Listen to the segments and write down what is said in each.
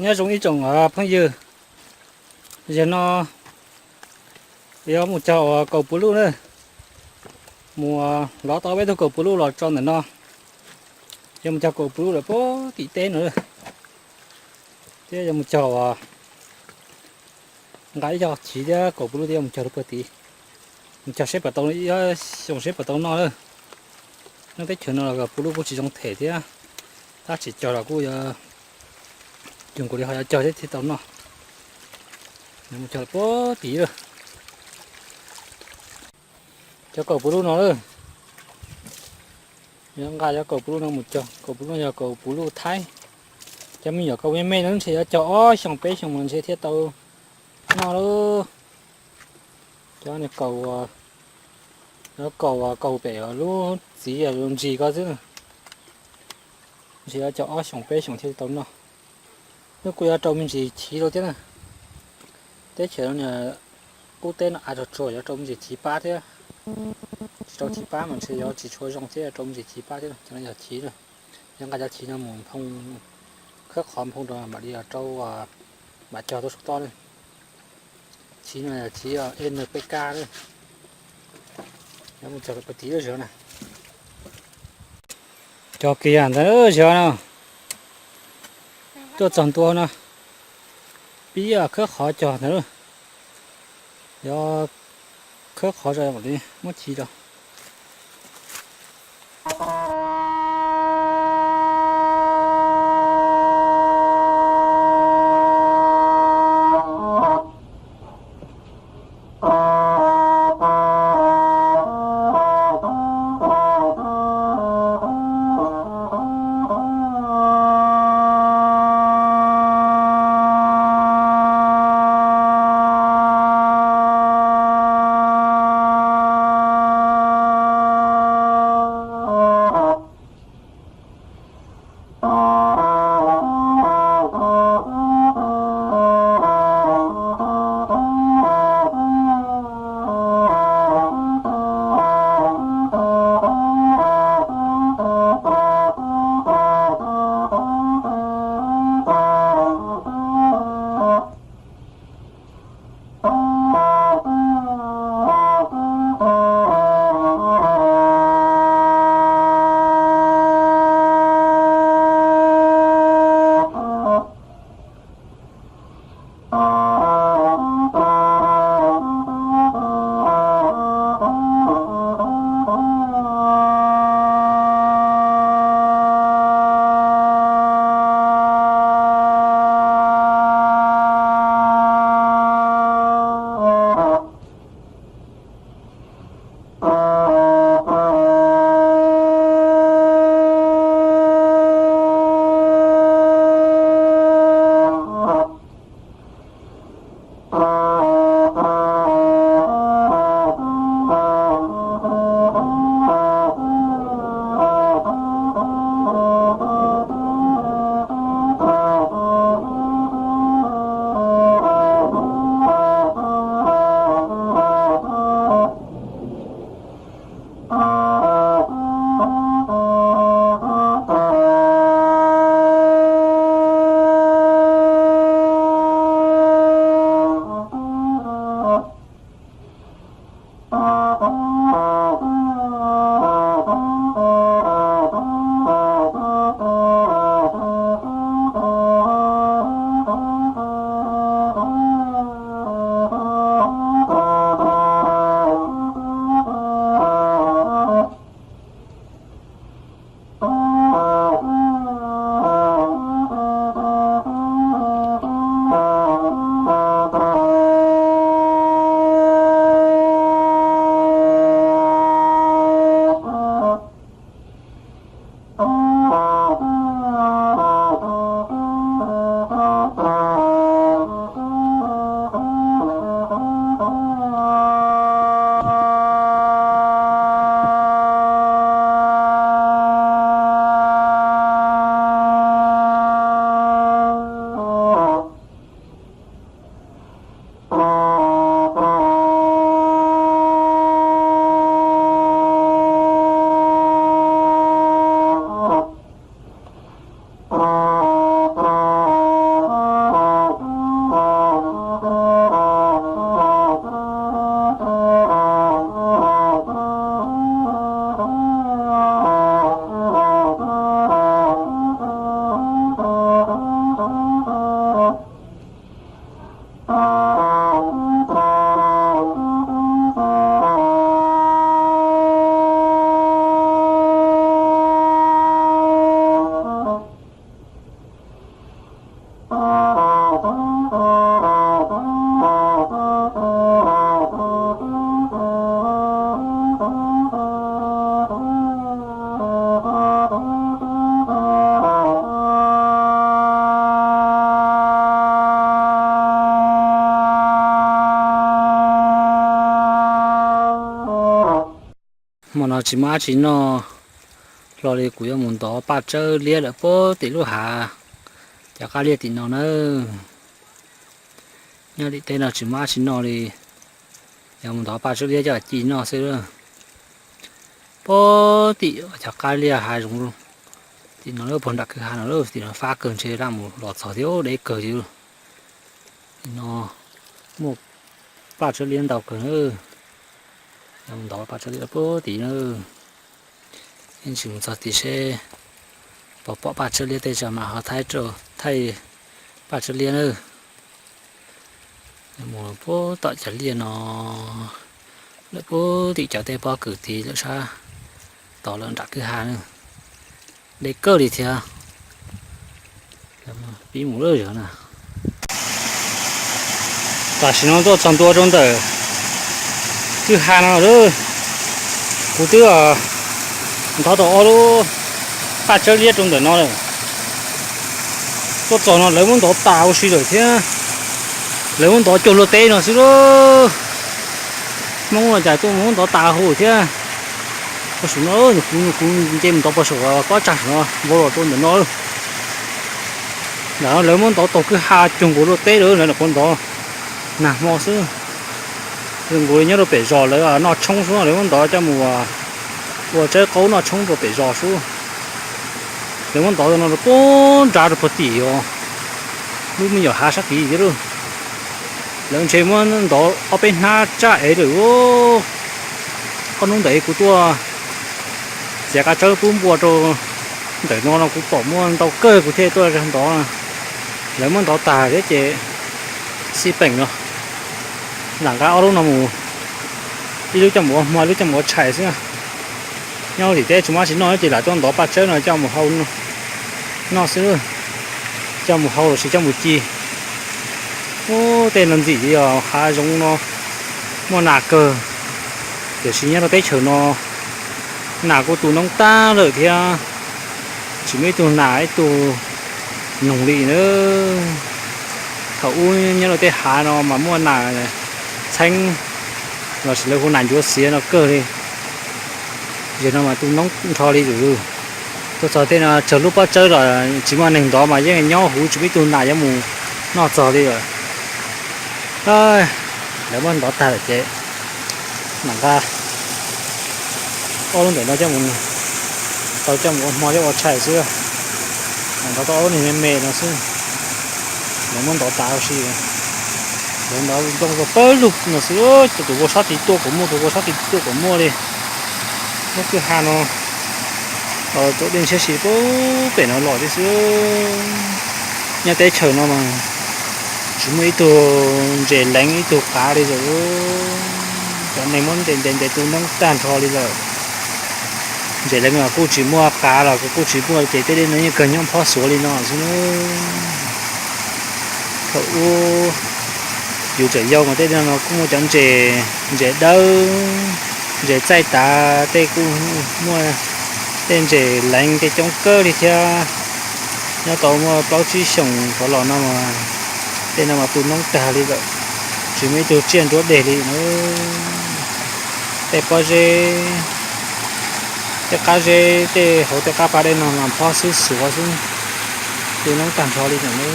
Nyob zoo ib tsoom phooj ywg, zaum no yuav mus cog uas kaus puv luj na, mus lov tau peb tug kaus puv luj los tso ntawm no. Yuav mus cog kaus puv luj lawm puag tim teb no, thiab yuav mus cog uas nqa ib co chiv thiab kaus puv luj thiab yuav mus cog rau puag tid, mus cog seb puas tau, xyoo seb puas tau noj lawm. Nyob teb chaws no los kaus puv luj kuj tsis zoo them thiab, tab sis cog los kuj yuav cuag nkaus li ho yuav cog thiab thiaj tau noj. Mus cog puag tid lawm. Cov kaus puv luj no lawm, yuav nqa cov kaus puv luj no mus cog. Kaus puv luj no yog kaus puv luj Thaib. Cov me nyuam kaus me me no ntshe yuav cog ob xyoos peb xyoos mas ntshe thiaj tau noj lawm. Cov kaus, cov kaus, kaus pem lub txiv ntsis ko xwb, ntshe yuav cog ob xyoos peb xyoos thiaj tau noj. Nws kuj yuav rau me ntsis chiv rau thiab na. Teb chaws no, qub teb no av tsuag tsuag yuav rau me ntsis chiv pab thiab. Tsis rau chiv pab mas ntshe yuav tsis tshua zoo thiab, yuav rau me ntsis chiv pab thiab. Cov no yog chiv na, yuav nqa cov chiv no mus nphoo, khawb qhov nphoo rau mam li rau, mam cog tau saum toj na. Chiv no yog chiv N P K na. Yuav mus cog rau puag tid lawm zaum no. Cog kiag ntawd zaum no, tuaj txog ntua no, pib khawb qhov cog ntawd, yuav khawb qhov rau mam li muab chiv rau. Hmo no tsis muaj dab tsi noj hlo li, kuv yuav mus ntov paj tsawb liab lawm puag tim lub hav, cov qab liaj tim no na. Nyob tim teb no tsis muaj dab tsi noj li, yuav mus ntov paj tsawb liab coj ci noj xwb. Puag tim cov qab liaj hav zoov tim no, puag nram kwj ha no, tim no fab kawg, ntshe daj mus los txog thiab deb kawg li. Tim no muaj paj tsawb liab ntau kawg na. Yuav mus ntov paj tsawb liab puag tim na. Yeej tsis mus txog tid seb puas pom paj tsawb liab, tej zaum mas ho thaij paj tsawb liab na. Mus puag tom cov liaj no, lawm puag tim cov tej pob kws tid lawm sab tod lawm nram kwj ha na. Deb kawg li thiab. Pib mus lawm na. Tam sim no tuaj txog ntua rau ntawm kwj ha no lawm. Kuv twb ntov tau ob lub paj tsawb liab rau ntawm no lawm. Tuaj txog no lawv muab ntov tas ua si lawm thiab. Lawv muab ntov cuag luag teb no xwb lauj. Hmoob no cas tuaj muab ntov tas huv thiab. Tam sim no kuv, kuv nce mus ntov pem saum kob tsag saum no, npau los rau ntawm no. Ntawm no lawv muab ntov tau kwj ha cuag nkaus luag teb lawm, lawv nyuam qhuav ntov nag hmo xwb. Zoo nkaus li nyob rau pem zos lawv noj tshoob xwb, lawv muab ntov coj mus ua tsawb qaub noj tshoob rau pem zos xwb. Lawv muab ntov no rau puag nrad rau puag tim os, lub me nyuam hav sab tid thiab lauj. Lawv ntshe muab ntov ob peb hnab tsaj ev lawm. Ob hnub ntawd kuv tuaj txiav qab tsawb pub npua rau ntawm no no kuv pom muaj ntau kawg kuv thiaj tuaj ntov. Lawv muab ntov tag thiab ces xij peem no, lam nqa ob lub no mus, ib lub coj mus ua hmo, ib lub coj mus ua tshais xwb. Nyob tim teb tsis muaj dab tsi noj ces lam tuaj ntov paj tsawb no coj mus hau noj xwb, coj mus hau los sis coj mus ci. Ub, tej no ntxim li os, hav zoov no muaj nas kawg, tiam sis nyob rau teb chaws no nas kuj tu noob tag lawm thiab, tsis muaj ib tug nas ib tug noog li na. Thaum ub nyob rau tej hav no mas muaj nas txheeb los sis lawv hu nas ncuav xiav no kawg li. Zaum no mas tu noob nrho li lawm. Tuaj txog tej no tsawg lub pob tsawb los tsis muaj neeg ntov mas yeej nyob huv, tsis muaj ib tug nas yuav mus noj txog li lawm. Lawv muab ntov tag lawm ces mam nqa ob lub ntawm no coj mus, tau coj mus ua hmo thiab ua tshais xwb. Mam ntov tau ob lub niag me me no xwb. Lawv muab ntov tas ua si, lawv ntov nplooj rau pawg lug no xwb. Tus vau sab tid tuaj kom muaj, tus vau sab tid tuaj kom muaj li. Lub kwj ha no tau dej ntshiab si puag pem no los tib xwb. Nyob teb chaws no mas tsis muaj ib tug ntses leev ib tug qav li lawm. Cov neeg muab ntes ntes ntes tu noob tag nrho li lawm. Ntses leev los kuj tsis muaj, qav los kuj tsis muaj, ces tej dej no yeej kawg nyob phob xuav li no xwb. Thaum ub yus tseem yau mas tej dej no kuj muaj cov ntses, ntses dawb, ntses txaij tav, tej kuj muaj tej ntses leev tej coob kawg li thiab. Nyob tau muaj plaub tsib xyoos rov los no mas tej no mas tu noob tag li lawm, tsis muaj ib tug tsiaj nruab deg li na. Tej pob zeb, tej qab zeb, tej hauv tej qab pas dej no mas phob xwb xuav xwb, tu noob tag nrho li lawm na.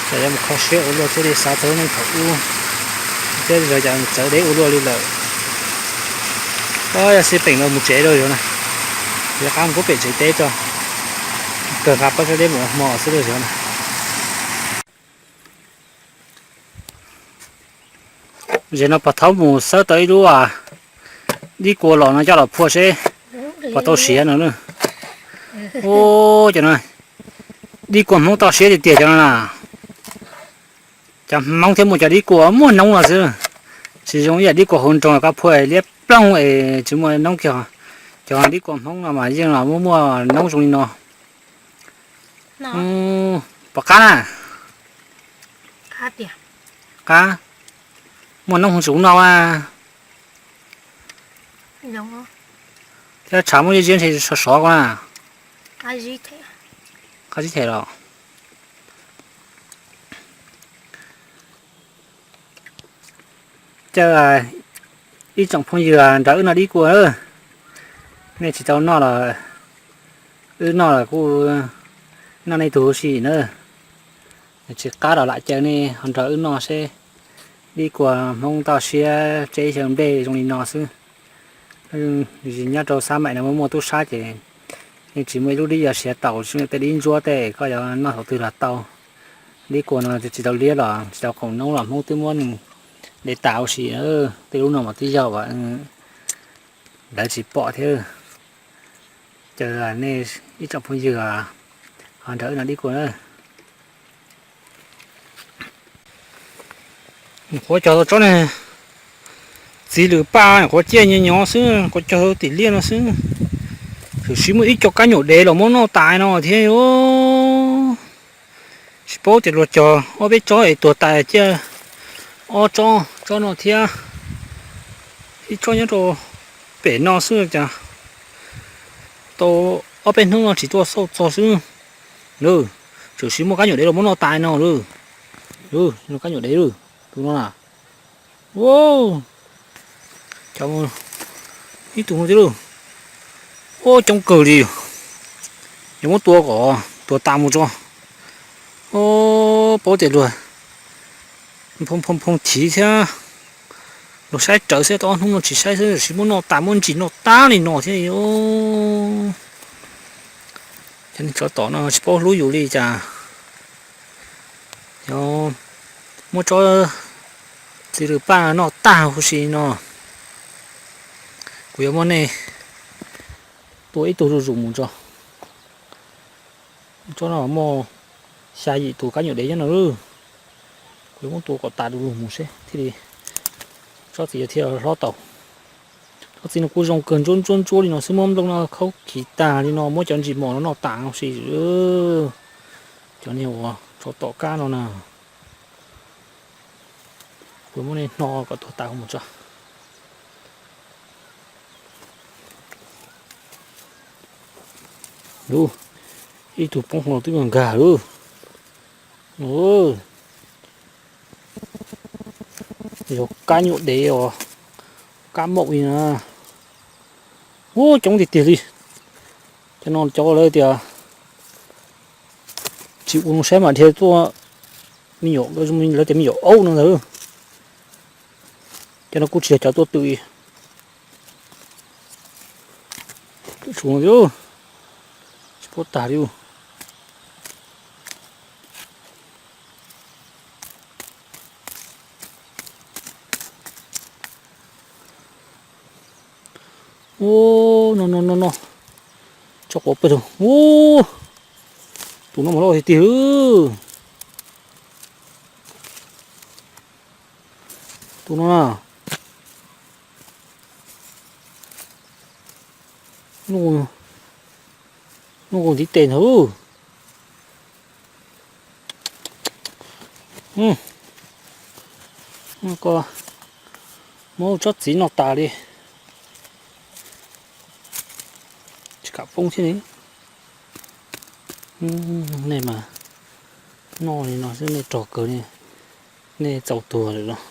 Ces yuav mus kho siab ua luaj thiaj li xav txog lub neej thaum ub, thiab yog cas txawv deb ua luaj li lawm. Yog xij peem no mus tsev rau zaum no, yuav qab mus pem tsev teb tso, kawg nqa pob zeb mus ua hmo xwb rau zaum no. Zaum no pog thaub mus xawb tau ib lub dib kua los no coj los phua seb puas tau siav no. Ub, cov no dib kua Hmoob toj siab tiag tiag cov no na. Cov Hmoob thiaj muaj cov dib kua muaj noob no xwb, tsis zoo ib yam dib kua hauv nroog koj phua liab ploog es tsis muaj noob kiag. Cov dib kua Hmoob no mas yeej los muaj muaj noob zoo li no. Pom qab na. Qab, muaj noob hu tsis ub no a. Thiab tshav muaj ziab ziab ntshe sov sov ko na. Qab zib them los. Caw ib tsoom phooj ywg nrog wb noj dib kua. Nej tsis tau noj los wb noj los kuj noj nej tug huv si na. Tsis qab los lam caw nej ho nrog wb noj seb dib kua Hmoob toj siab tseb xyaw nplej zoo li no xwb. Nyob rau sab maim no muaj muaj tub sab ces yeej tsis muaj ib lub dib yuav siav tau, tsis muaj tej dib ntsuab tej koj yuav noj thaum twg los tau. Dib kua no tsis tau liab los tsis tau khoom noob los Hmoob twb muab nws de tas huv si. Tej lub no mas twb yog lawv tsis pom thiab. Caw nej ib tsoom phooj ywg ho nrog wb noj dib kua na. Nyuam qhuav cog tau tsob ne, txiv lwm paj nyuam qhuav ciaj nyo nyo xwb, nyuam qhuav cog tau tim liaj no xwb. Tam sim muaj ib co kab nyuam dev los muab noj tas no thiab. Tsis paub tias luag cog ob peb tsob es tuag tas ciaj ob tsob, tsob no thiab ib tsob nyob rau pem no xwb cas tau ob peb hnub no tsis tuaj xauj txog xwb. Lawm, tam sim muaj kab nyuam dev los muab noj tas no lawm. Lawm, kab nyuam dev lawm, tus no na. Cov ib tug no thiab lawm. Ua coob kawg li. Yuav muab tua kom tuag tas mus tso. Paub tias luag phoo phoo phoo chiv thiab. Luag saib rawv xwb, tau ob hnub no tsis saib xwb, tam sim muab noj tas, muab ntsis noj tas li no thiab. Cov tom no tsis paub hlub yus li cas. Yog muab tsob txiv lwm paj noj tag huv si no, kuv yuav muab nej tua ib tug zuj zus mus tso. Tsob no muaj xya yim tus kab nyuam dev nyob no lawm. Kuv yuav muab tua kom tas du lug mus seb thiaj li tsob txiv thiaj hlob tau. Tsob txiv no kuj zoo kawg, ntsuab ntsuab ntsuab li no xwb, muab nplooj no khaub khiv tag li no, muab cov ntsis mos no noj tas huv si. Cov niag uas tso tom kab no na, kuv muab nej hno kom tuag tas mus tso. Ub, ib tug poob hlo twb nkag lawm. Yog kab nyuam dev os, kab maum li na. Ub, coob tiag tiag li. Cov no cov lawv tias tsis ua zoo saib mas dhia tuaj, me nyuam, lawv tias me nyuam aub no ntag. Cov no kuj tsis yog cov tuaj twm. Twm tsuas no, tsis paub tag li. Ub, no no no no, tso quav pawg lug. Ub, tus no mas loj tiag tiag. Tus no na, noj ntiv tes ntag. Ko, muab tsob txiv noj tas li. Tsis kam poob thiab li. Nej mas noj li no xwb nej rog kawg li, nej txaus tuag lawm los.